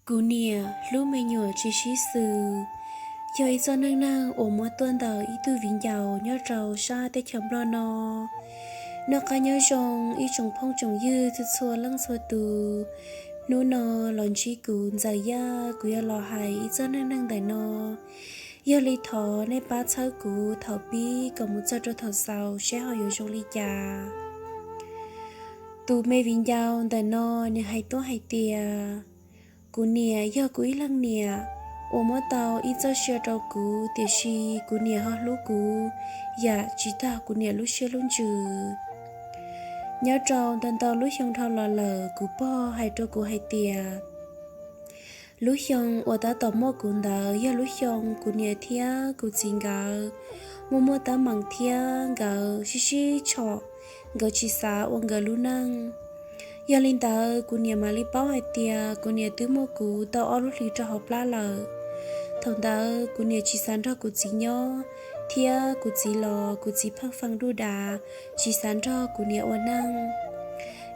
Kuv niam hlub me nyuam tsis sib xws, yog ib txoj neej neeg uas muab tuaj ntawm ib tug viv ncaus nyob rau sab teb chaws Nplog no. Noj qab nyob zoo ib tsoom phooj tsoom ywg txhua txhua leej txhua tus, hnub no los ntsib kuv Ntxawm Yaj, kuv yuav los hais ib txoj neej neeg ntawm no. Yog li thov nej pab txhawb kuv thaum pib kom mus txog rau thaum xaus seb ho yuav zoo li cas. Tus me viv ncaus ntawm no nws hais tuaj hais tias, kuv niam yog kuv ib leeg niam uas muab tau ib txoj sia rau kuv, tiam sis kuv niam ho hlub kuv yam tsis tag kuv niam lub siab lub ntsws. Nyob rau ntau ntau lub xyoo dhau los lawm, kuv pog hais rau kuv hais tias, lub xyoo uas tab tom muaj kuv ntawd yog lub xyoo kuv niam thiab kuv txiv nkawd muaj muaj teeb meem thiab nkawd sib sib tshom, nkawd tsis xav ua nkawd lub neej. Yog li ntawd, kuv niam mam li paub hais tias kuv niam twb muaj kuv tau ob lub hlis rau hauv plab lawm. Thaum ntawd kuv niam tsis xav nrog kuv txiv nyob, thiab kuv txiv los kuv txiv pheej fee duj dav, tsis xav nrog kuv niam ua neej.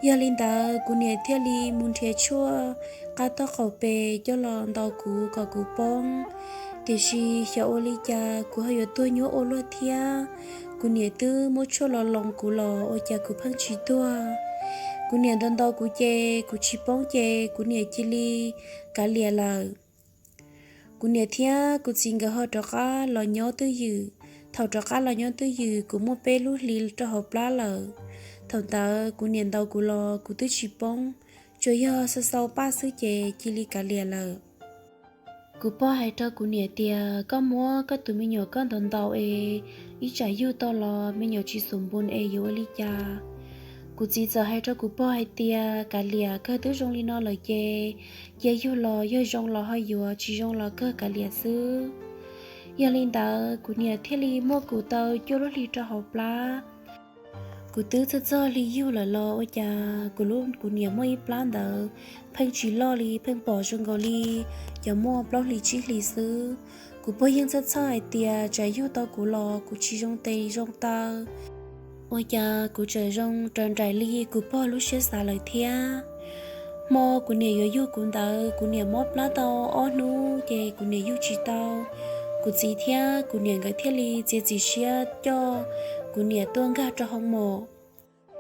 Yog li ntawd, kuv niam thiaj li mus nrhiav tshuaj qab toj qaum pes coj los ntaus kuv kom kuv poob. Tiam sis xyov ua li cas kuv ho yuav tuag nyuaj ua luaj thiab. Kuv niam twb muab tshuaj los loos kuv los ua cas kuv pheej tsis tuag. Kuv niam ntaus ntaus kuv ces kuv tsis poob ces kuv niam cia li kav liam lawm. Kuv niam thiab kuv txiv nkawd ho rov qab los nyob twj ywm. Thaum rov qab los nyob twj ywm, kuv muaj peb lub hlis rau hauv plab lawm. Thaum ntawd kuv niam ntaus kuv los kuv twb tsis poob, tsuas yog xau xau paj xwb ces cia li kav liam lawm. Kuv pog hais rau kuv niam tias, koj muab koj tus me nyuam koj ntaus ntaus es ib tsam yug tau los me nyuam tsis xum npun es yuav ua li cas? Kuv txiv txawm hais rau kuv pog hais tias, kav liam, kawg twb zoo li no lawm ces cia yug los, yog zoo los ho yuav, tsis zoo los kawg kav liam xwb. Yog li ntawd, kuv niam thiaj li muab kuv tau cuaj lub hli rau hauv plab. Kuv twb txog txog hli yug lawm los ua cas kuv lub, kuv niam muaj ib plab ntawd pheej tsis loj li, pheej pom zoo nkaus li cov muaj plaub hlis tsib hlis xwb. Kuv pog yeej txhawj txhawj hais tias tsam yug tau kuv los kuv tsis zoo tes zoo taw, ua cas kuv tseem zoo raws nraim li kuv pog lub siab xav lawm thiab. Hmo kuv niam yuav yug kuv ntawd, kuv niam mob plab tau ob hnub ces kuv niam yug tsis tau. Kuv txiv thiab kuv niam nkawd thiaj li txiav txim siab coj kuv niam tuaj nkag rau hoo maum.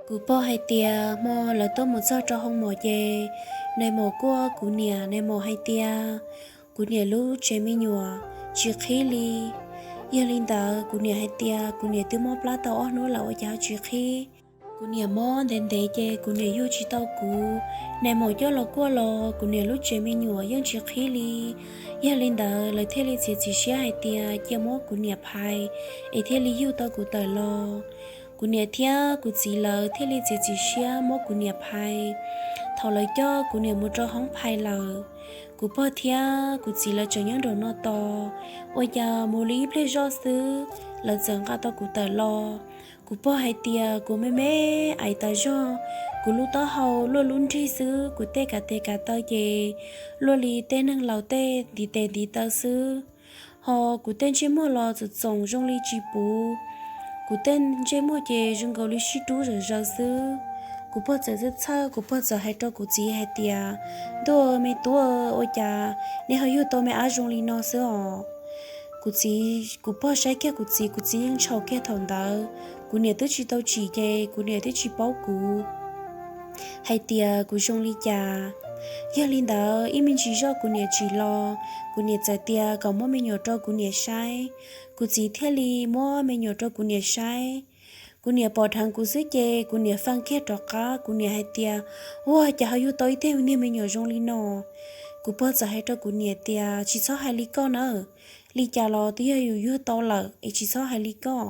Kuv pog hais tias hmo lawv tuaj mus txog rau hoo maum ces nais maum kuaj kuv niam, nais maum hais tias kuv niam lub tsev me nyuam tsis qhib li. Yog li ntawd, kuv niam hais tias kuv niam twb mob plab tau ob hnub lawm ua cas ho tsis qhib. Kuv niam mob ntev ntev ces kuv niam yug tsis tau kuv. Nais maum coj los kuaj los kuv niam lub tsev me nyuam yeej tsis qhib li. Yog li ntawd, lawv thiaj li txiav txim siab hais tias cia muab kuv niam phais es thiaj li yug tau kuv tawm los. Kuv niam thiab kuv txiv lawv thiaj li txiav txim siab muab kuv niam phais. Thaum lawv coj kuv niam mus rau hoob phais lawm, kuv pog thiab kuv txiv lawv tseem nyob nraum no tos. Ua cas mus li ib pliag zoj xwb, lawv txawm nqa tau kuv tawm los. Kuv pog hais tias kuv me me aiv tas zog, kuv lub taub hau luaj lub nrig xwb, kuv tej kav tes kav taw ces luaj li tej neeg laus tej ntiv tes ntiv taw xwb. Ho kuv tej ntsej muag los txoom txoom zoo li tsis puv. Kuv tej ntsej muag ces zoo nkaus li sib rub zawm zaws xwb. Kuv pog txawm txhawj txhawj, kuv pog txawm hais rau kuv txiv hais tias, ntuj me tub, ua cas nej ho yug tau me ab zoo li no xwb os? Kuv txiv, kuv pog saib kiag kuv txiv, kuv txiv yeej ntshau kiag thaum ntawd. Kuv niam twb tsis tau tsim ces kuv niam twb tsis paub kuv hais tias kuv zoo li cas. Yog li ntawd, ib me ntsis zoj kuv niam tsim los, kuv niam txawm tias kom muab me nyuam rau kuv niam saib. Kuv txiv thiaj li muab me nyuam rau kuv niam saib. Kuv niam pom dheev kuv xwb ces kuv niam fee kiag rov qab, kuv niam hais tias, ua cas ho yug tau ib tug niag me nyuam zoo li no? Kuv pog txawm hais rau kuv niam tias, tsis txhob hais li koj nawb, li cas los twb yog yus yug tau lawm es tsis txhob hais li koj.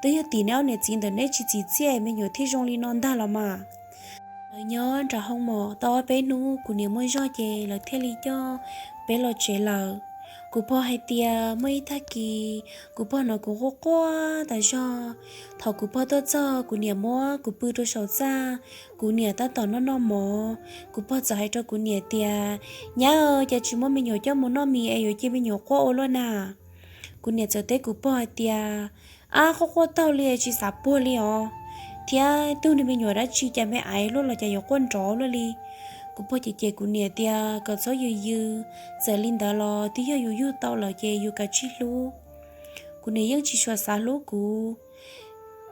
Twb yog tim neb ob niam txiv ntawm neb tsis txim txiaj me nyuam thiaj zoo li no ntag los mas. Lawv nyob nram hoo maum tau ob peb hnub kuv niam muaj zog ces lawv thiaj li coj peb los tsev lawm. Kuv pog hais tias muaj ib tag kis kuv pog hnov kuv quaj quaj tas zog. Thaum kuv pog tuaj txog, kuv niam muab kuv pw rau saum txaj, kuv niam tab tom noj noj mov. Kuv pog txawm hais rau kuv niam tias, nyab, cas tsis muab me nyuam coj mus noj mis es yuav cia me nyuam quaj ua luaj na? Kuv niam txawm teb kuv pog hais tias, ab, quaj quaj taug li tsis xav puag li os, thiab tug niag me nyuam dab tsi cas me aiv luaj los cas yuav quaj nrov luaj li. Kuv pog ces cem kuv niam tias kom txhob yws yws, txawm li ntawd los twb yog yus yug tau lawm ces yus kav tsij hlub. Kuv niam yeej tsis tshua xav hlub kuv.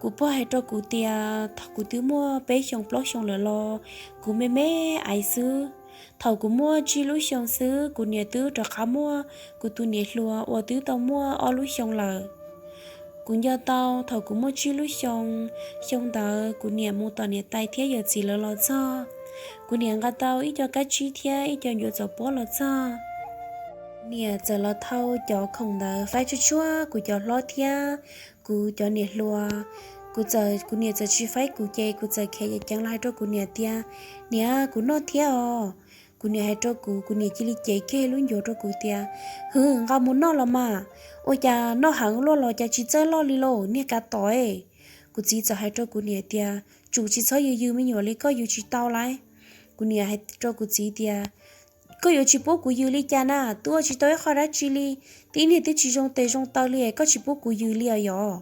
Kuv pog hais rau kuv tias thaum kuv twb muaj peb xyoos plaub xyoos lawm los kuv me me aiv xwb. Thaum kuv muaj tsib lub xyoo xwb kuv niam twb rov qab muaj kuv tus niam hluas uas twb tau muaj ob lub xyoo lawm. Kuv nco tau thaum kuv muaj tsib lub xyoo, xyoo ntawd kuv niam mus tom niam tais thiab yawm txiv lawv los txog. Kuv niam nqa tau ib co kab tsib thiab ib co ncuav txaus pob los txog. Niam txawm los thau cov khoom ntawd faib tsuag tsuag kuv cov hlob thiab kuv cov niam hluas. Kuv txawm, kuv niam txawm tsis faib kuv ces kuv txawm khiav ceev los hais rau kuv niam tias, Niam, kuv noj thiab os. Kuv niam hais rau kuv, kuv niam cia li cev kiag lub ncuav rau kuv tias, Hwv, nqa mus noj los mas. Ua cas noj heev luaj los cas tsis txawj loj li lauj, niag kav tom. Kuv txiv txawm hais rau kuv niam tias, Tsum tsis txhob yws yws me nyuam li koj yws tsis tau lawm. Kuv niam hais rau kuv txiv tias, Koj yuav tsis pub kuv yws li cas na, tuaj tsis tau ib qho dab tsi li, tib niag twb tsis zoo tes zoo taw li koj tsis pub kuv yws li os yom.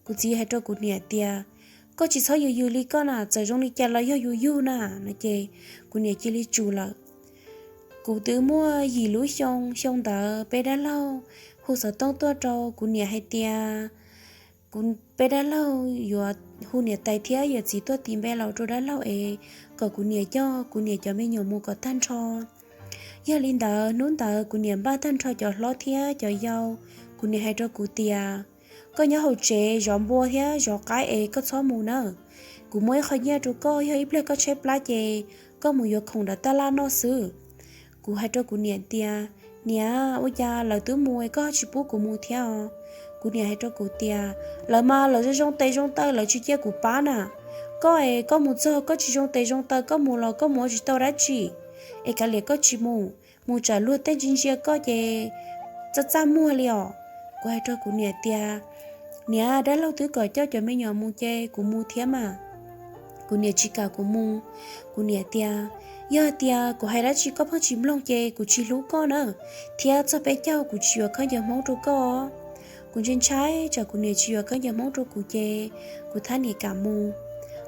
Kuv txiv hais rau kuv niam tias, Koj tsis txhob yws yws li koj na, txawm zoo li cas los yog yus yug na, no ces kuv niam cia li tsum lawm. Kuv twb muaj yim lub xyoo, xyoo ntawd peb dab laug hu xov tooj tuaj rau kuv niam hais tias, kuv, peb dab laug yuav hu niam tais thiab yawm txiv tuaj tis npe laus rau dab laug es kom kuv niam coj kuv niam cov me nyuam mus kom tag nrho. Yog li ntawd hnub ntawd kuv niam npaj tag nrho cov hlob thiab cov yau. Kuv niam hais rau kuv tias, Koj nyob hauv tsev zov npua thiab zov qaib es koj txhob mus nawb. Kuv muab ib qho nyiaj rau koj, yog ib pliag koj tshaib plab ces koj mus yuav khoom nram taj laj noj xwb. Kuv hais rau kuv niam tias, Niam, ua cas lawv twb mus es koj tsis pub kuv mus thiab os? Kuv niam hais rau kuv tias, Lawv mas lawv zoo zoo tes zoo taw, lawv tsis cia kuv pab na. Koj es koj mus txog koj tsis zoo tes zoo taw, koj mus los koj mus ua tsis tau dab tsi, es kav liam koj tsis mus, mus tsam luag tej ntsia ntsia koj ces txaj txaj muag li os. Kuv hais rau kuv niam tias, Niam, dab laug twb kom coj cov me nyuam mus ces kuv mus thiab mas. Kuv niam tsis kam kuv mus. Kuv niam tias, Yog tias kuv hais dab tsi koj pheej tsis mloog ces kuv tsis hlub koj na, thiab txog peb caug kuv tsis yuav khaub ncaws Hmoob rau koj. Kuv ntshai ntshai tsam kuv niam tsis yuav khaub ncaws Hmoob rau kuv ces kuv thab niam kam mus.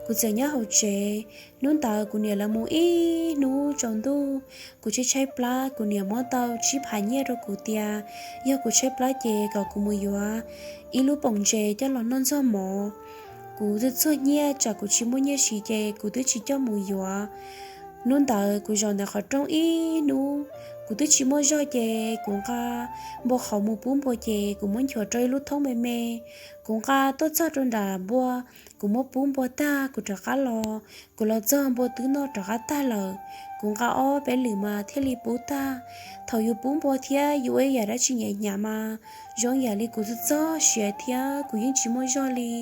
Kuv txawm nyob hauv tsev. Hnub ntawd kuv niam lawv mus ib hnub tsaus ntuj, kuv tshaib tshaib plab, kuv niam muab tau tsib phav nyiaj rau kuv tias yog kuv tshaib plab ces kom kuv mus yuav ib lub poom ntses coj los noj ntxuag mov. Kuv txuag txuag nyiaj tsam kuv tsis muaj nyiaj siv ces kuv twb tsis coj mus yuav. Hnub ntawd kuv zaum ntawm qhov rooj ib hnub, kuv twb tsis muaj zog ces kuv nqa npua qhauv mus pub npua ces kuv muab nchuav rau ib lub thoob me me. Kuv nqa tuaj txog rau nram npua, kuv muab pub npua tag kuv rov qab los. Kuv los txog npua twb noj rov qab tag lawm. Kuv nqa ob peb lwm mas thiaj li pub tag. Thaum yus pub npua thiab yus ua ib yam dab tsi hnyav hnyav mas zoo yam li kuv txog txog siav thiab kuv yeej tsis muaj zog li.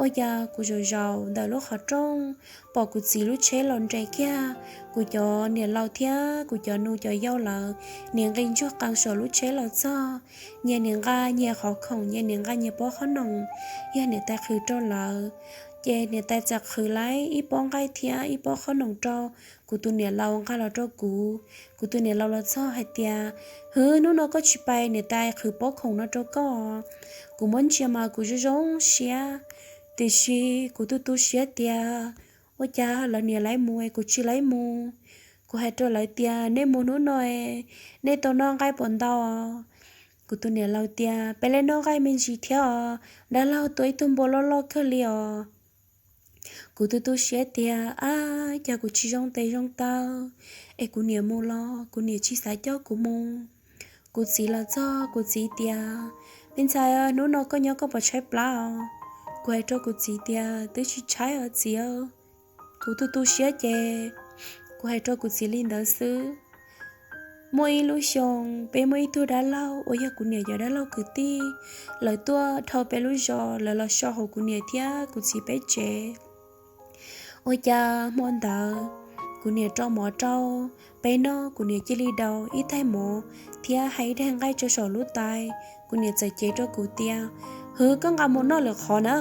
Ua cas kuv zaum zaum ntawm lub qhov rooj, pom kuv txiv lub tsheb los nres kiag. Kuv cov niam laus thiab kuv cov nus cov yau lawv nim nqis ntsuag qees saum lub tsheb los txog. Nyias nim nqa nyias qhov khoom, nyias nim nqa nyias pob qhob noom, yog niam tais qhwv rau lawv. Ces niam tais txawm qhwv lawm ib pob nqaij thiab ib pob qhob noom rau kuv tus niam laus nqa los rau kuv. Kuv tus niam laus los txog hais tias, Hwv, hnub no koj tsis pais, niam tais qhwv pob khoom no rau koj. Kuv muab ntsia mas kuv zoo zoo siab, tiam sis kuv tu tu siab tias ua cas lawv niam lawv mus es kuv tsis lawv mus. Kuv hais rau lawv tias, Nej mus hnub no, nej tau noj nqaij puas ntau? Kuv tus niam laus tias, Peb lej noj nqaij me ntsis thiab os, dab laug tua ib tug npua loj loj kawg li os. Kuv tu tu siab tias, Ab, cas kuv tsis zoo tes zoo taw, es kuv niam mus los kuv niam tsis xav coj kuv mus. Kuv txiv los txog, kuv txiv tias, Me ntxhais, hnub no koj nyob koj puas tshaib plab os? Kuv hais rau kuv txiv tias, Twb tsis tshaib os txiv. Kuv tu tu siab ces kuv hais rau kuv txiv li ntawd xwb. Muaj ib lub xyoo, peb muaj ib tug dab laug uas yog kuv niam cov dab laug kwv tij, lawv tuaj dhau peb lub zos, lawv los so hauv kuv niam thiab kuv txiv peb tsev. Ua cas hmo ntawd kuv niam rau mov rau peb noj, kuv niam cia li daus ib tais mov thiab hais ib daig nqaij rau saum lub tais. Kuv niam txawm cev rau kuv tias, Hwv, koj nqa mus noj lwm qhov na,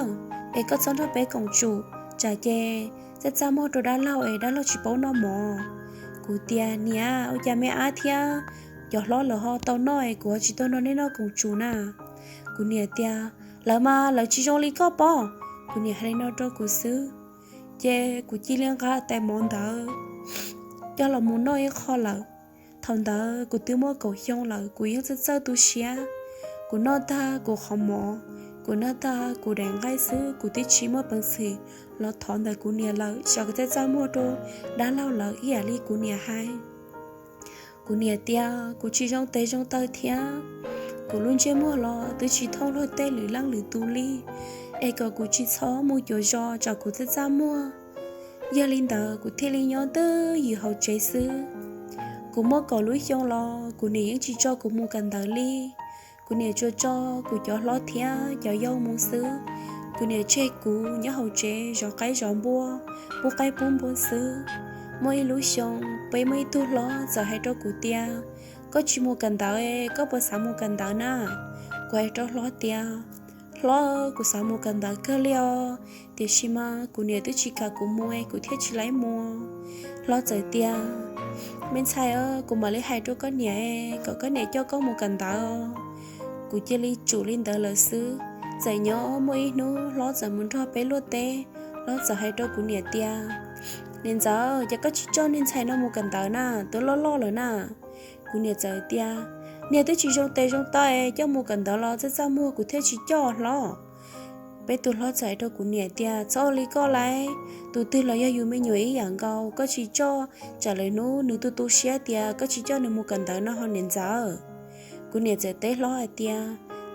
es koj txhob nrog peb koom tsum, tsam ces txaj txaj muag rau dab laug es dab laug tsis paub noj mov. Kuv tias, Niam, ua cas me ab thiab cov hlob lawv ho tau noj es kuv ho tsis tau nrog nej noj koom tsum na? Kuv niam tias, Lawv mas lawv tsis zoo li koj pob. Kuv niam hais li no rau kuv xwb, ces kuv cia li nqa tais mov ntawd coj los mus noj ib qho lawm. Thaum ntawd kuv twb muaj kaum xyoo lawm, kuv yeej txawj txawj tu siab. Kuv noj tag kuv qhov mov, kuv noj tag kuv daim nqaij xwb, kuv twb tsis muaj peev xwm los thov ntawm kuv niam lawm, tsuas txaj txaj muag rau dab laug lawm ib yam li kuv niam hais. Kuv niam tias kuv tsis zoo tes zoo taw thiab, kuv lub ntsej muag los twb tsis thooj luag tej lwm leej lwm tus li, es kom kuv tsis txhob mus cuav zos tsam kuv txaj txaj muag. Yog li ntawd kuv thiaj li nyob twj ywm hauv tsev xwb. Kuv muaj kaum lub xyoo los kuv niam yeej tsis tso kuv mus kawm ntawv li. Kuv niam tsuas tso kuv cov hlob thiab cov yau mus xwb. Kuv niam tseg kuv nyob hauv tsev zov qaib zov npua, pub qaib pub npua xwb. Muaj ib lub xyoo, peb muaj ib tug hlob txawm hais rau kuv tias, koj tsis mus kawm ntawv, koj puas xav mus kawm ntawv na? Kuv hais rau hlob tias, hlob, kuv xav mus kawm ntawv kawg li os, tiam sis mas kuv niam twb tsis kam kuv mus es kuv thiaj tsis laib mus. Hlob txawm tias, me ntxhais, kuv mam li hais rau koj niam kom koj niam coj koj mus kawm ntawv. Kuv cia li tsum li ntawd lawm xwb. Txawm nyob muaj ib hnub hlob txawm mus nrog peb luaj teb, hlob txawm hais rau kuv niam tias, niam ntxawm, ces koj tsis coj niag ntxhais no mus kawm ntawv na, twb loj loj lawm na. Kuv niam txawm tias, niag twb tsis zoo tes zoo taw, coj mus kawm ntawv los txaj txaj muag, kuv thiaj tsis coj hlob. Peb tus hlob txawm hais rau kuv niam tias, txhob ua li koj lauj, tus twg los yog yus me nyuam ib yam nkaus, koj tsis coj tsam lwm hnub nws tu tu siab tias koj tsis coj nws mus kawm ntawv no ho niam ntxawm. Kuv niam txawm teb hlob hais tias,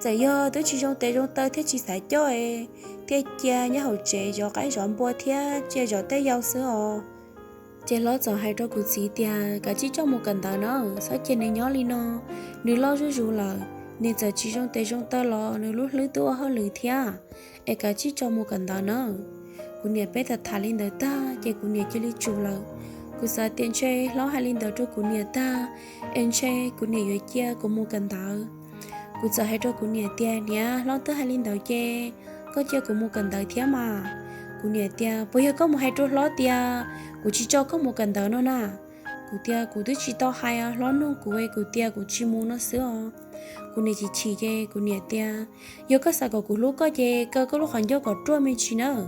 txawm yog twb tsis zoo tes zoo taw thiab tsis xav coj es thiaj cia nyob hauv tsev zov qaib zov npua thiab cia zov tej yau xwb os. Ces hlob txawm hais rau kuv txiv tias, kav tsij coj mus kawm ntawv na, txhob cia nws nyob li no, nws loj zuj zus lawm, nws txawm tsis zoo tes zoo taw los nws lub hlwb twb ua hauj lwm thiab, es kav tsij coj mus kawm ntawv na. Kuv niam peb tham tham li ntawd tag ces kuv niam cia li tsum lawm. Kuv xav tias ntshe hlob hais li ntawd rau kuv niam tag, es ntshe kuv niam yuav cia kuv mus kawm ntawv. Kuv txawm hais rau kuv niam tias, niam, hlob twb hais li ntawd ces koj cia kuv mus kawm ntawv thiab mas. Kuv niam tias, puas yog koj mus hais rau hlob tias kuv tsis tso koj mus kawm ntawv no na? Kuv tias, kuv twb tsis tau hais, hlob nug kuv es kuv tias kuv tsis mus no xwb os. Kuv niam chim chim ces kuv niam tias, yog koj xav kom kuv hlub koj ces kaw koj lub qhov ncauj kom ruaj me ntsis nawb.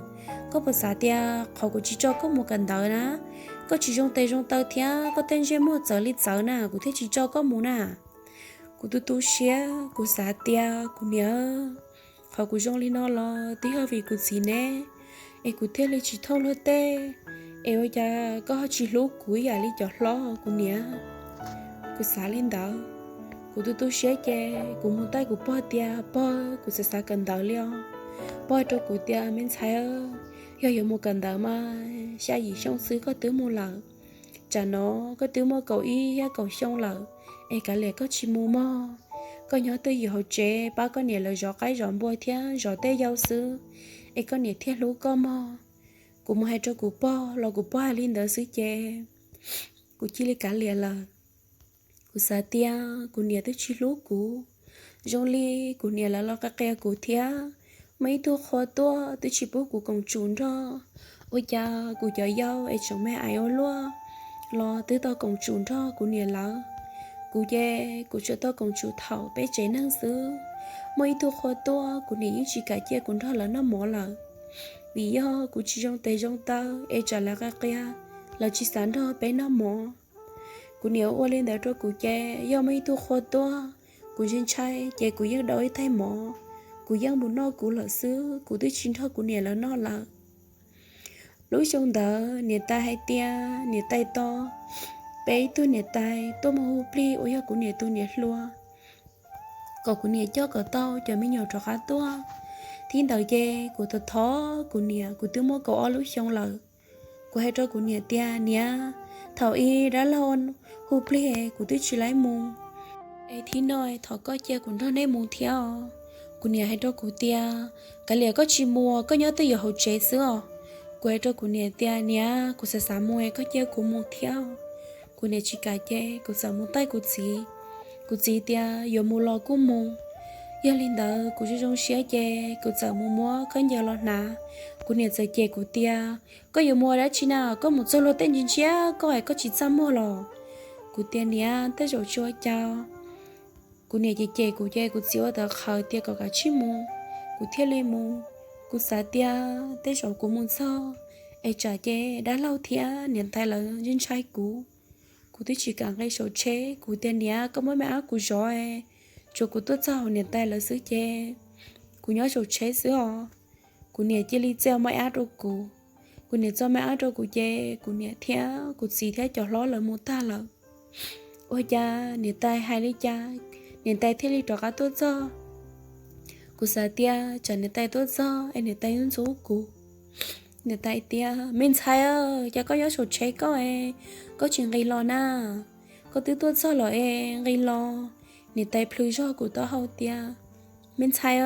Koj puas xav tias qhov kuv tsis tso koj mus kawm ntawv na, koj tsis zoo tes zoo taw thiab koj tej ntsej muag txawv li txawv na, kuv thiaj tsis tso koj mus na. Kuv tu tu siab, kuv xav tias, kuv niam, qhov kuv zoo li no los twb yog vim kuv txiv ne, es kuv thiaj li tsis thooj luag tej, es ua cas koj ho tsis hlub kuv ib yam li cov hlob, kuv niam? Kuv xav li ntawd. Kuv tu tu siab ces kuv mus taij kuv pog tias, pog, kuv txawm xav kawm ntawv li os. Pog hais rau kuv tias, me ntxhais, yog yuav mus kawm ntawv mas xya yim xyoo xwb koj twb mus lawm. Tsam no koj twb muaj kaum ib thiab kaum xyoo lawm, es kav liam koj tsis mus mog. Koj nyob twj ywm hauv tsev pab koj niam lawv zov qaib zov npua thiab zov tej yau xwb, es koj niam thiaj hlub koj mog. Kuv mus hais rau kuv pog los kuv pog hais li ntawd xwb ces kuv cia li kav liam lawm. Kuv xav tias kuv niam twb tsis hlub kuv, zoo li kuv niam lawv los qia qia kuv thiab. Muaj ib tug qhua tuaj twb tsis pub kuv koom tsum nrog, ua cas kuv cov yau es tseem me ais ua luaj los twb tau koom tsum nrog kuv niam lawv. Kuv ces kuv tsuas tau koom tsum thaum peb tsev neeg xwb. Muaj ib tug qhua tuaj kuv niam yeej tsis kam cia kuv nrog lawv noj mov lawm, vim yog kuv tsis zoo tes zoo taw es tsam lawv qia qia, lawv tsis xav nrog peb noj mov. Kuv niam ua li ntawd rau kuv ces yog muaj ib tug qhua tuaj, kuv ntshai ntshai ces kuv yeej dau ib taig mov, kuv yeej mus noj kuv lawm xwb, kuv twb tsis nrog kuv niam lawv noj lawm. Lub xyoo ntawd niam tais hais tias niam tais tos peb ib tug niam tais tuaj mus hu plig uas yog kuv niam tus niam hluas, kom kuv niam coj kom tau cov me nyuam rov qab tuaj. Thib ntawd ces kuv thov thov kuv niam, kuv twb muaj kaum ob lub xyoo lawm. Kuv hais rau kuv niam tias, niam, thaum ub dab laug hu plig kuv twb tsis laib mus, es thib no thov koj cia kuv nrog nej mus thiab os. Kuv niam hais rau kuv tias, kav liam koj tsis mus, koj nyob twj ywm hauv tsev xwb os. Kuv hais rau kuv niam tias, niam, kuv xav xav mus, koj cia kuv mus thiab. Kuv niam tsis kam ces kuv txawm mus taij kuv txiv. Kuv txiv tias yuav mus los kuj mus. Yog li ntawd kuv zoo zoo siab ces kuv txawm mus muab khaub ncaws los hnav. Kuv niam txawm cem kuv tias, koj yuav mus ua dab tsi na, koj mus txog luag tej ntsia ntsia koj es koj tsis txaj muag los? Kuv tias, niam, tej zaum tsis ua cas. Kuv niam cem cem kuv ces kuv txiv ua tau qhawv tias kom kav tsij mus, kuv thiaj li mus. Kuv xav tias tej zaum kuv mus txog es tsam ces dab laug thiab niam tais lawv ntshai ntshai kuv. Kuv twb tsis kam nqis saum tsheb, kuv tias, Niam, koj muab me ab kuv zov, tsuas kuv tuaj txog hauv niam tais lawv xwb ces kuv nyob saum tsheb xwb os. Kuv niam cia li txia me ab rau kuv. Kuv niam txia me ab rau kuv ces kuv niam thiab kuv txiv thiab cov hlob lawv mus tag lawm. Ua cas niam tais hais li cas, niam tais thiaj li rov qab tuaj txog? Kuv xav tias tsam niam tais tuaj txog es niam tais ntxub kuv. Niam tais tias, Me ntxhais, cas koj nyob saum tsheb koj, koj tsis nqis los na? Koj twb tuaj txog los es nqis los. Niam tais plhws zog kuv taub hau tias, Me ntxhais,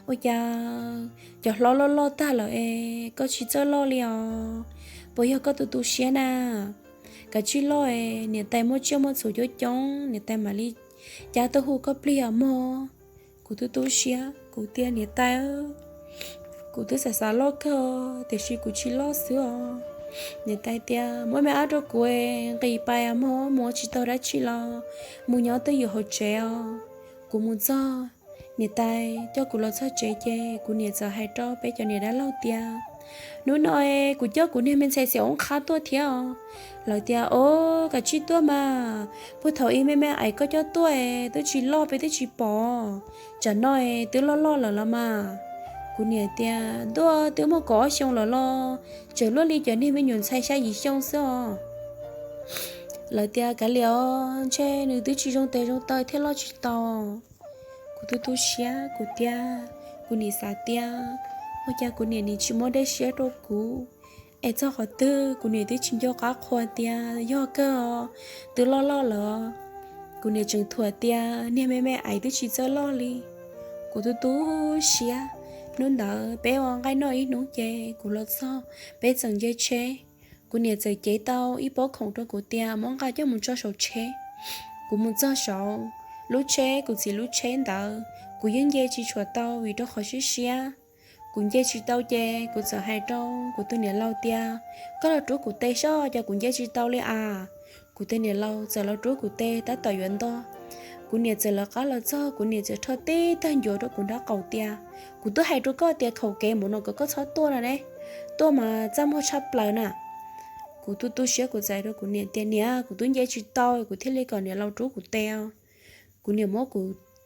ua cas cov hlob loj loj tag lawm es koj tsis txawj loj li os? Puas yog koj tu tu siab na? Kav tsij loj es niam tais muaj tsiaj muaj txhu coob coob, niam tais mam li cab tuaj hu koj plig os mog. Kuv tu tu siab, kuv tias, Niam tais, kuv twb xav xav loj kawg tiam sis kuv tsis loj xwb os. Niam tais tias, Muab me ab rau kuv, nqis pais mog, mus ua tsis tau dab tsi los mus nyob twj ywm hauv tsev os. Kuv mus txog, niam tais coj kuv los txog tsev ces kuv niam txawm hais rau peb cov niam dab laug tias, Hnub no kuv coj kuv niag me ntxhais xiam oob qhab tuaj thiab os. Lawv tias, Os, kav tsij tuaj mas, puag thaum ub me me ais koj coj tuaj twb tsis loj peb twb tsis pom, tsam no twb loj loj lawm los mas. Kuv niam tias, Ntuj, twb muaj kaum ob xyoo lawm los tseem luaj li cov niag me nyuam ntxhais xya yim xyoo xwb os. Lawv tias, Kav liam os, ntshe nws twb tsis zoo tes zoo taw thiaj loj tsis tau. Kuv tu tu siab, kuv tias, kuv nim xav tias ua cas kuv niam nim tsis muab dej siab rau kuv, es txog qhov twg kuv niam twb tsis nco qab qhua tias yog kawg os, twb loj loj lawm. Kuv niam tseem thuam tias niag me me ais twb tsis txawj loj li. Kuv tu tu siab. Hnub ntawd peb ua nqaij noj ib hnub ces kuv los txog, peb txawm nce tsheb. Kuv niam txawm cev tau ib pob khoom rau kuv tias muab nqa coj mus tso saum tsheb. Kuv mus txog saud, lub tsheb, kuv txiv lub tsheb ntawd kuv yeej nce tsis tshua tau vim rau qhov siab siab. Kuv nce tsis tau ces kuv txawm hais rau kuv tus niam laus tias, Koj los rub kuv tes soj, cas kuv nce tsis tau li as. Kuv tus niam laus txawm los rub kuv tes tab tom yuav nto. Kuv niam txawm lawv qab los txog, kuv niam txawm rho tib tag ncuav rau kuv nraub qaum tias, Kuv twb hais rau koj tias khaum kev mus no kom koj txhob tuaj no ne, tuaj mas txaj muag tshaj plaws na. Kuv tu tu siab, kuv txawm hais rau kuv niam tias, Niam, kuv twb nce tsis tau, kuv thiaj li kom niam laus rub kuv tes. Kuv niam muab kuv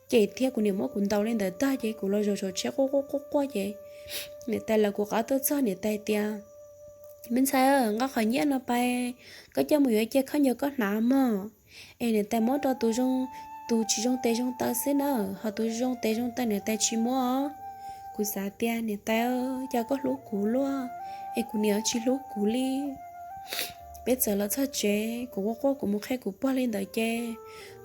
cem thiab kuv niam muab kuv ntaus li ntawd tag ces kuv los zaum saum tsheb quaj quaj quaj quaj ces niam tais lawv kuv qab tuaj txog, niam tais tias, Me ntxhais, nqa qhov nyiaj no pais, koj coj mus yuav cia khaub ncaws koj hnav mog. Es niam tais muab rau tus zoo, tus tsis zoo tes zoo taw xwb na, ho tus zoo tes zoo taw niam tais tsis muab. Kuv xav tias, Niam tais, cas koj hlub kuv luaj, es kuv niam tsis hlub kuv li. Peb txawm los txog tsev, kuv quaj quaj kuv mus qhia kuv pog li ntawd ces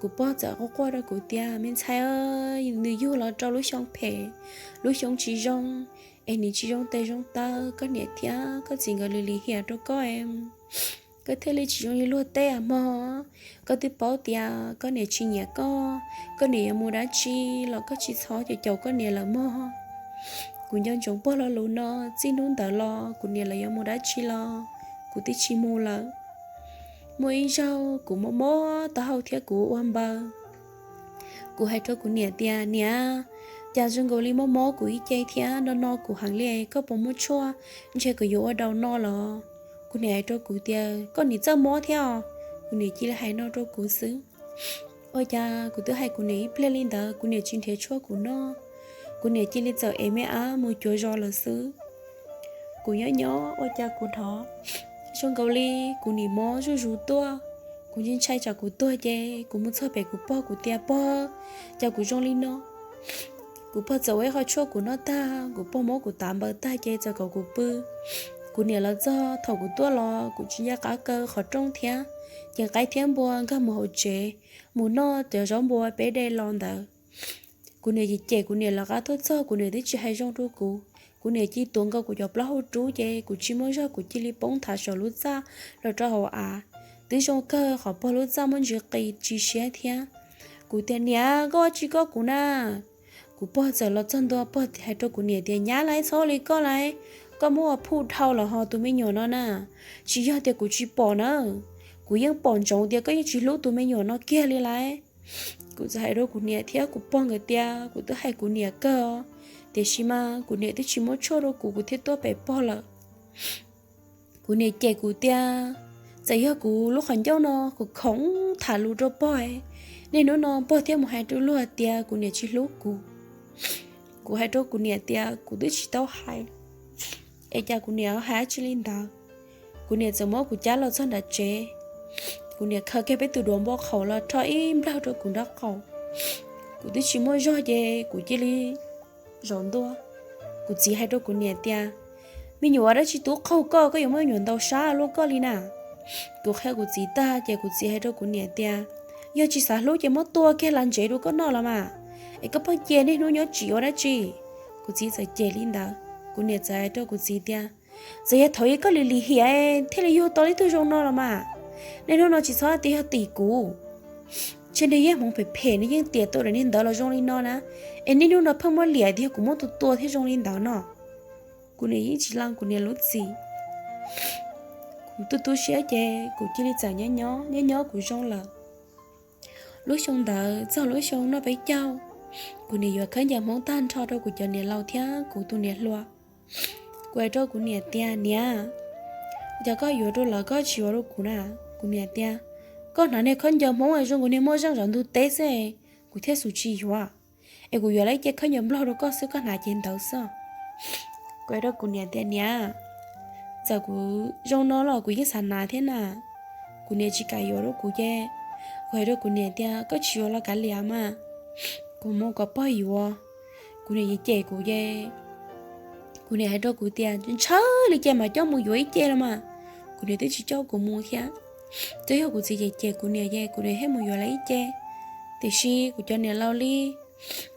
kuv pog txawm quaj quaj rau kuv tias, Me ntxhais, nws yug los rau lub xyoo phem, lub xyoo tsis zoo, es nws tsis zoo tes zoo taw, koj niam thiab koj txiv nkawd lim lim hiam rau koj, koj thiaj li tsis zoo li luag tej mog. Koj twb paub tias koj niam tsis nyiam koj, koj niam yuav mus dab tsi los koj tsis txhob caum caum koj niam lawm mog. Kuv nco ntsoov pog lo lus no, txij hnub ntawd los kuv niam lawv yuav mus dab tsi los kuv twb tsis mus lawm. Muaj ib zaug kuv mob mob taub hau thiab kuv ua npaws. Kuv hais rau kuv niam tias, Niam, cas zoo nkaus li mob mob kuv ib ce thiab no no kuv heev li, koj puas muaj tshuaj ntshe kuv yuav ua daus no los? Kuv niam hais rau kuv tias, Koj niam txawj mob thiab os. Kuv niam cia li hais no rau kuv xwb. Ua cas kuv twb hais kuv niam ib pliag li ntawd kuv niam tsis nrhiav tshuaj kuv noj. Kuv niam cia li txawm ev me ab mus cuav zos lawm xwb. Kuv nyob nyob ua cas kuv hnov zoo nkaus li kuv niam mob zuj zus tuaj. Kuv ntshai ntshai tsam kuv tuag ces kuv mus txog pem kuv pog kuv tias, Pog, cas kuv zoo li no? Kuv pog txawm ua ib qho tshuaj kuv noj tag, kuv pog muab kuv tav npaws tag ces txawm kom kuv pw. Kuv niam los txog, thaum kuv tuaj los kuv tsis nco qab kaw qhov rooj thiab, ces qaib thiab npua nkag mus hauv tsev, mus noj cov zaub npua peb de los ntawd. Kuv niam cem cem, kuv niam lawv qab tuaj txog kuv niam twb tsis hais zoo rau kuv. Kuv niam cia li tuav nkaus kuv cov plaub hau rub ces kuv tsis muaj zog kuv cia li poob nthav saum lub txaj los rau hauv av. Twb zoo kawg qhov pog lub txaj muaj ntsis qis tsis siab thiab. Kuv tias, Niam, koj ua tsi koj kuv na? Kuv pog txawm los txog ntua, pog hais rau kuv niam tias, Nyab lawv txhob ua li koj lawm, koj muab ua phuj dhau lawm ho tus me nyuam no na. Tsis yog tias kuv tsis pom na, kuv yeej pom ntsoov tias koj yeej tsis hlub tus me nyuam no kiag li lawm. Kuv txawm hais rau kuv niam thiab kuv pog nkawd tias kuv twb hais kuv niam kawg, tiam sis mas kuv niam twb tsis muab tshuaj rau kuv, kuv thiaj tuaj pem pog lawm. Kuv niam cem kuv tias, Txawm yog kuv lub qhov ncauj no kuv khoov tham lus rau pog, niaj hnub no pog thiaj mus hais rau luag tias kuv niam tsis hlub kuv. Kuv hais rau kuv niam tias kuv twb tsis tau hais, es cas kuv niam hais dab tsi li ntawd. Kuv niam txawm muab kuv cab los txog nram tsev, kuv niam khaws kiag peb tus duav npau qhaum los rho ib nplawg rau kuv nraub qaum. Kuv twb tsis muaj zog ces kuv cia li zaum ntua. Kuv txiv hais rau kuv niam tias, me nyuam ua dab tsi tub qaug koj, koj yuav muaj me nyuam ntaus sab luaj koj li na. Kuv qhia kuv txiv tag ces kuv txiv hais rau kuv niam tias, yog tsis xav hlub ces muab tua kiag las ntsev rau koj noj los mas, es koj pheej cia niaj hnub nyob tsis ua dab tsi. Kuv txiv txawm cem li ntawd. Kuv niam txawm hais rau kuv txiv tias, txawm yog thaum ub koj lim lim hiam thiaj li yug tau ib tug zoo no los mas, niaj hnub no tsis txhob tias yog tim kuv. Tshe niag yeej hmoov phem phem, niag yeej tiam tau daim niag ntawd los zoo li no na, es niaj hnub no pheej muab liam tias yog kuv muab tua tua thiaj zoo li ntawd no. Kuv niam yeej tsis lees kuv niam lub txim. Kuv tu tu siab ces kuv cia li txawm nyob nyob nyob nyob kuv zoo lawm. Lub xyoo ntawd txog lub xyoo noj peb caug, kuv niam yuav khaub ncaws Hmoob tag nrho rau kuv cov niam laus thiab kuv tus niam hluas. Kuv hais rau kuv niam tias, niam, cas koj yuav rau lawv koj tsis yuav rau kuv na? Kuv niam tias, koj hnav niag khaub ncaws Hmoob zoo kuv niag muaj zeej zov ntug teb xwb, kuv thiaj xum tsis yuav. Es kuv yuav lawv ib ce khaub ncaws Nplog rau koj xwb, koj hnav ces ntawd xwb. Kuv hais rau kuv niam tias, niam, txawm kuv zoo no los kuv yeej xav hnav thiab na. Kuv niam tsis kam yuav rau kuv ces kuv hais rau kuv niam tias, koj tsis yuav los kav liam mas, kuv mus kom pog yuav. Kuv niam cem kuv ces kuv niam hais rau kuv tias, ntshaw li ces mam coj mus yuav ib ce los mas. Kuv niam twb tsis coj kuv mus thiab. Twb yog kuv txiv cem cem kuv niam ces kuv niam thiaj mus yuav lawv ib ce. Tiam sis kuv cov niam laus li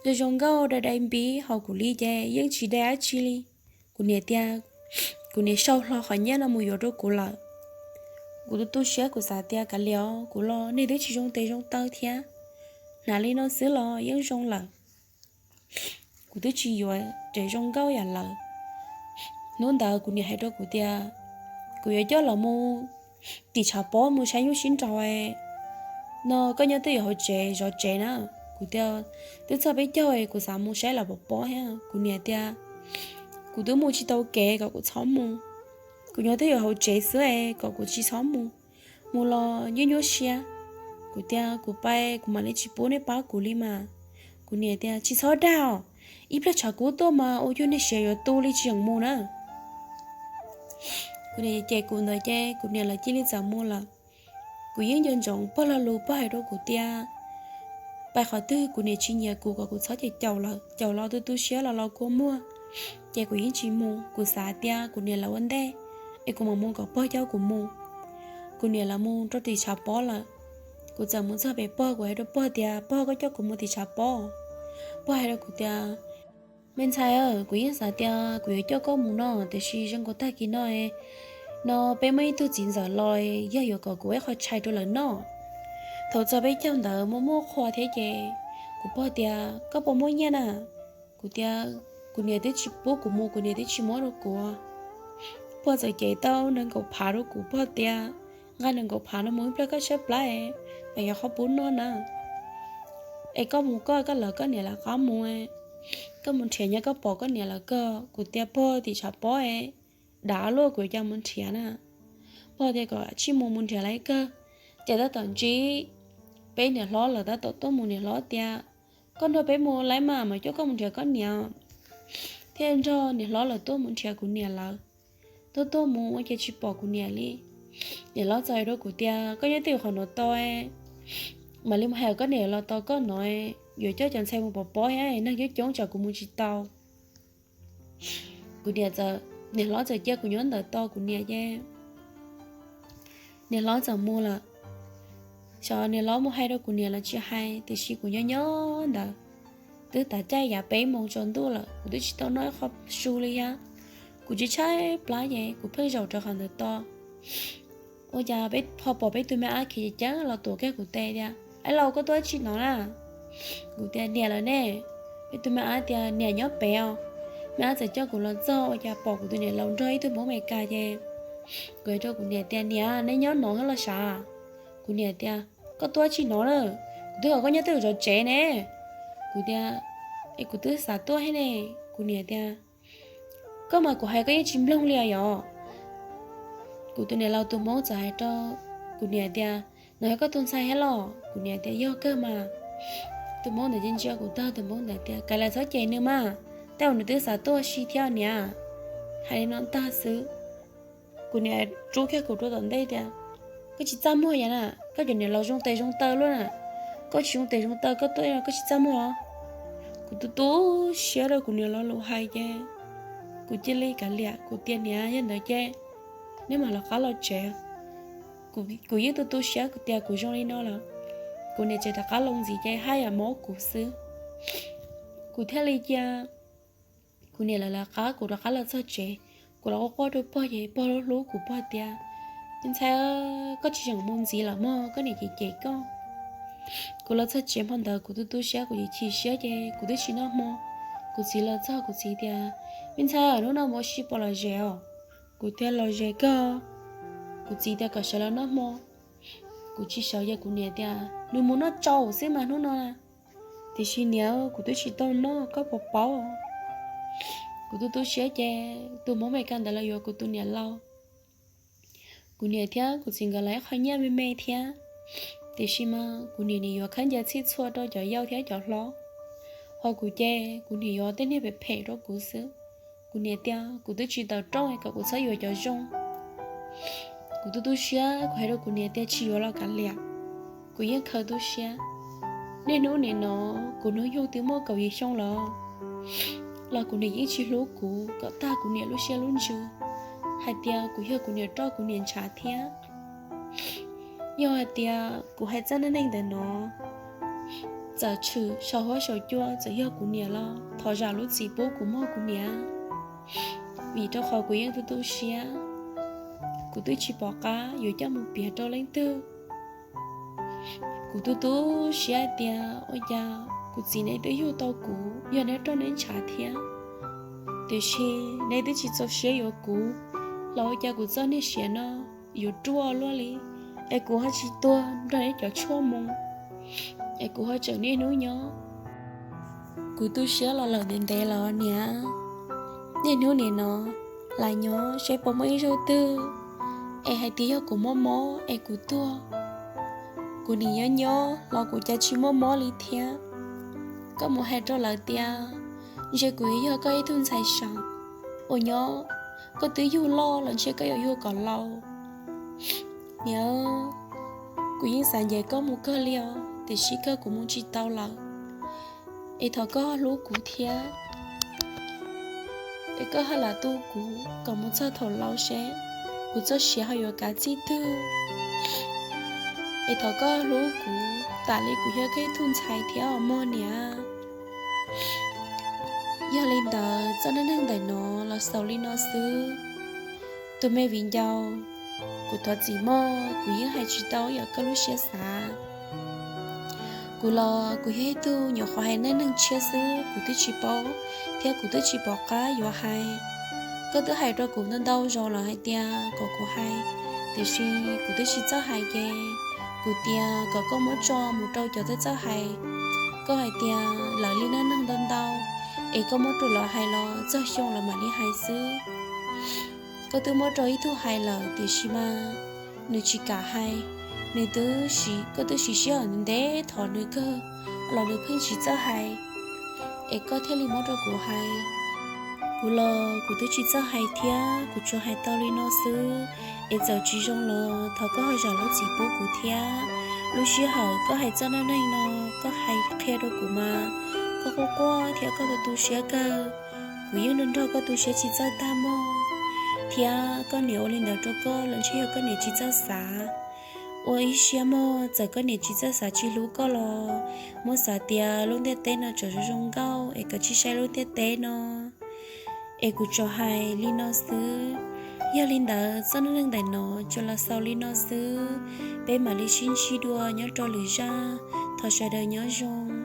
zoo zoo nkauj dai dai npiv hauv kuv li ces yeej tsis dai dab tsi li. Kuv niam tias, kuv niam sau hlo qhov nyiaj no mus yuav rau kuv lawm. Kuv tu tu siab kuv xav tias kav liam, kuv los niag twb tsis zoo tes zoo taw thiab, hnav li no xwb los yeej zoo lawm. Kuv twb tsis yuav tes zoo nkauj yam lawm. Hnub ntawd kuv niam hais rau kuv tias, kuv yuav coj los mus tim tshav pob mus saib nyuj sib nraus no, koj nyob twj ywm hauv tsev zov tsev na. Kuv tias, twb txog peb caug kuv xav mus saib lawv pov pob thiab. Kuv niam tias, kuv twb mus tsis tau kev kom kuv txhob mus. Kuv nyob twj ywm hauv tsev xwb es kom kuv tsis txhob mus. Mus los nyuaj nyuaj siab. Kuv tias, kuv pai kuv mam li tsis pub nej pab kuv li mas. Kuv niam tias, tsis txhob dag os, ib pliag tshav kub tuaj mas ua cuag niag siav yuav tu li tsis yeem mus na. Kuv niam cem kuv ntawd ces kuv niam lawv cia li txawm mus lawm. Kuv yeej nco ntsoov pog lo lus, pog hais rau kuv tias, pai qhov twg kuv niam tsis nyiam kuv kom kuv txhob ces caum lawm, caum los tu tu siab los los kua muag. Ces kuv yeej tsis mus, kuv xav tias kuv niam lawv ua ntej es kuv mam mus kom pog coj kuv mus. Kuv niam lawv mus rau tim tshav pob lawm. Kuv txawm mus txog pem pog, kuv hais rau pog tias, pog, koj coj kuv mus tim tshav pob. Pog hais rau kuv tias, me ntxhais, kuv yeej xav tias kuv yuav coj koj mus no, tiam sis zoo nkaus tag kis no no peb muaj ib tug txiv ntxawm los, yog yuav kom kuv ib qho tshais rau lawv noj. Thaum txog peb caug ntawd muaj muaj qhua thiab ces kuv pog tias, koj puas muaj nyiaj na? Kuv tias, kuv niam twb tsis pub kuv mus, kuv niam twb tsis muab rau kuv. Pog txawm cev tau nees nkaum phav rau kuv, pog tias, nqa nees nkaum phav no mus ib pliag koj tshaib plab es yuav qhov pub noj na. Es koj mus koj, koj lawv koj niam lawv qab mus, koj mus nrhiav nyob koj pom koj niam lawv koj. Kuv tias, pog, tim tshav pob dav luaj, kuv yuav cas mus nrhiav na. Pog tias kom tsij mus, mus nrhiav lawv kawg. Ces tab tom ntsib peb niam hlob lawv tab tom tuaj mus, niam hlob tias, koj nrog peb mus lawm mas, mam coj koj mus nrhiav koj niam. Thiaj nrog niam hlob lawv tuaj mus nrhiav kuv niam lawv. Tuaj tuaj mus ua cas tsis pom kuv niam li. Niam hlob txawm hais rau kuv tias, koj nyob twj ywm qhov no tos, mam li mus hais koj niam los tos koj no, yuav coj cov ntxhais mus pov pob thiab, neeg coob coob tsam kuv mus tsis tau. Kuv niam txawm, niam hlob txawm cia kuv nyob ntawm tos kuv niam ces niam hlob txawm mus lawm. Xyov niam hlob mus hais rau kuv niam los tsis hais, tiam sis kuv nyob nyob ntawd twb tav caij yav peb moos tsaus ntuj lawm, kuv twb tsis tau noj ib qho su li thiab. Kuv tshaib tshaib plab ces kuv pheej zaum rau qhov ntawd tos. Ua cas peb ho pom peb tus me ab khiav ceev ceev los tuav kiag kuv tes tias, ab laus, koj tuaj dab tsi no na? Kuv tias, niam lawv ne. Peb tus me ab tias, niam nyob pem os. Me ab txawm coj kuv los txog ua cas pom kuv tus niam laus nrog ib tug Hmoob Amelikas ces kuv hais rau kuv niam tias, niam, neb nyob no los sav? Kuv niam tias, koj tuaj dab tsi no na? Kuv twb kom koj nyob twj ywm zov tsev ne. Kuv tias, es kuv twb xav tuaj thiab ne. Kuv niam tias, koj mas kuv hais koj yeej tsis mloog li os yom. Kuv tus niam laus tus hmoob txawm hais rau kuv niam tias, No yog koj tus ntxhais thiab los? Kuv niam tias, Yog kawg mas. Tus hmoob ntawd cia li ntsia kuv tag, tus hmoob ntawd tias, Kav liam, txhob cem nws mas, tej zaum nws twb xav tuaj ua si thiab niam. Hais li no tag xwb, kuv niam rub kiag kuv rau tom ntej tias, Koj tsis txaj muag yam na, koj cov niam laus zoo tes zoo taw luaj na, koj tsis zoo tes zoo taw koj tuaj no koj tsis txaj muag los? Kuv tu tu siab rau kuv niam laus lus hais ces kuv cia li kav liam, kuv tias, Niam, yog ntawd ces neb mam rov qab los tsev. Kuv yeej tu tu siab kuv tias kuv zoo li no lawm. Kuv niam tseem rov qab los ntxiv ces haj yam mob kuv xwb. Kuv thiaj li cia kuv niam lawv lawv qab kuv rov qab los txog tsev. Kuv los quaj quaj rau pog ces pog hlub hlub kuv, pog tias, Me ntxhais, koj tsis tseem mus ntxiv lawm mog, koj niam cem cem koj. Kuv los txog tsev hmo ntawd kuv tu tu siab, kuv chim chim siab ces kuv twb tsis noj hmo. Kuv txiv los txog, kuv txiv tias, Me ntxhais, hnub no mus ua si puas lom zem os? Kuv tias, Lom zem kawg. Kuv txiv tias kom sawv los noj hmo. Kuv tsis sawv ces kuv niam tias, Nws mus noj tsau xwb mas hnub no. Tiam sis niam, kuv twb tsis tau noj, koj puas paub? Kuv tu tu siab ces tus hmoob Amelikas ntawd los yuav kuv tus niam laus. Kuv niam thiab kuv txiv nkawd lawv ib qho nyiaj me me thiab, tiam sis mas kuv niam nim yuav khaub ncaws txhij txhua rau cov yau thiab cov hlob. Ho kuv ces kuv nim yuav tej niag phem phem rau kuv xwb. Kuv niam tias kuv twb tsis tawm rooj kom kuv txhob yuav cov zoo. Kuv tu tu siab, kuv hais rau kuv niam tias tsis yuav los kav liam. Kuv yeej khaws tu siab. Niaj hnub nim no kuv hnub nyoog twb muaj kaum yim xyoo lawm, los kuv niam yeej tsis hlub kuv kom tag kuv niam lub siab lub ntsws hais tias kuv yog kuv niam roj kuv niam ntshav thiab. Yog hais tias kuv hais txoj neej neeg ntawm no, txawm tshwm saum huab saum cua txawm yog kuv niam los thov zam lub txim pub kuv mog kuv niam, vim rau qhov kuv yeej tu tu siab, kuv twb tsis pom qab yuav coj mus piav rau leej twg. Kuv tu tu siab hais tias ua cas kuv txiv neb twb yug tau kuv, yog neb roj neb ntshav thiab, tiam sis neb twb tsis txaus siab yuav kuv, los ua cas kuv txoj niag siav no yuav ruaj luaj li, es kuv ho tsis tuag nrog neb cov tshuaj mus, es kuv ho tseem niaj hnub nyob. Kuv tu siab los lawm ntev ntev los niam, niaj hnub nim no lam nyob seb puas muaj ib zaug twg es hais tias yog kuv mob mob es kuv tuag, kuv nim nyob nyob los kuv cas tsis muaj mob li thiab. Koj mus hais rau lawv tias ntshe kuv yog koj ib tug ntxhais sav uas nyob, koj twb yug loj los ntshe koj yuav yug kom laus. Niam, kuv yeej xav ncaim koj mus kawg li os, tiam sis kawg kuv mus tsis tau lawm. Es thov koj hlub kuv thiab, es koj haj lam tu kuv kom mus txog thaum laus seb kuv txoj siav ho yuav kav txij twg. Es thov koj hlub kuv tam li kuv yog koj ib tug ntxhais thiab os mog niam. Yog li ntawd txoj neej neeg ntawm no los xaus li no xwb. Tus me viv ncaus, kuv thov txim mog, kuv yeej hais tsis tau yam koj lub siab xav. Kuv los kuv yog ib tug nyuam qhuav hais neej neeg tshiab xwb, kuv twb tsis paub thiab kuv twb tsis pom qab yuav hais. Koj twb hais rau kuv ntau ntau zaus lawm hais tias kom kuv hais, tiam sis kuv twb tsis txawj hais ces kuv tias kom koj muab tso mus rau cov txawj txawj hais. Koj hais tias lawv li neej neeg ntau ntau, es koj muab rau lawv hais los txog xyoo lawv mam li hais xwb. Koj twb muab rau ib tug hais lawm tiam sis mas nws tsis kam hais, nws twb, koj twb siv sij hawm ntev thov nws kawg los nws pheej tsis txawj hais, es koj thiaj li muab rau kuv hais. Kuv los kuv twb tsis txawj hais thiab, kuv tsuas hais tau li no xwb, es txawm tsis zoo los thov koj ho zam lub txim pub kuv thiab. Lub sij hawm koj hais txoj neej neeg no, koj hais qhia rau kuv mas koj quaj quaj thiab koj tu tu siab kawg. Kuv yeej nrog nrog koj tu siab tsis txawj tag mog, thiab koj niam ua li ntawd rau koj los ntshe yog koj niam tsis txawj xav. Ua ib siab mog, txawm koj niam tsis txawj xav tsis hlub koj los muab xav tias lub ntiaj teb no tseem zoo zoo nkauj es koj tsis saib lub ntiaj teb no. Es kuv tsuas hais li no xwb. Yog li ntawd txoj neej neeg ntawm no tsuas los xaus li no xwb. Peb mam li sib ntsib dua nyob rau lwm zaj. Thov sawv daws nyob zoo.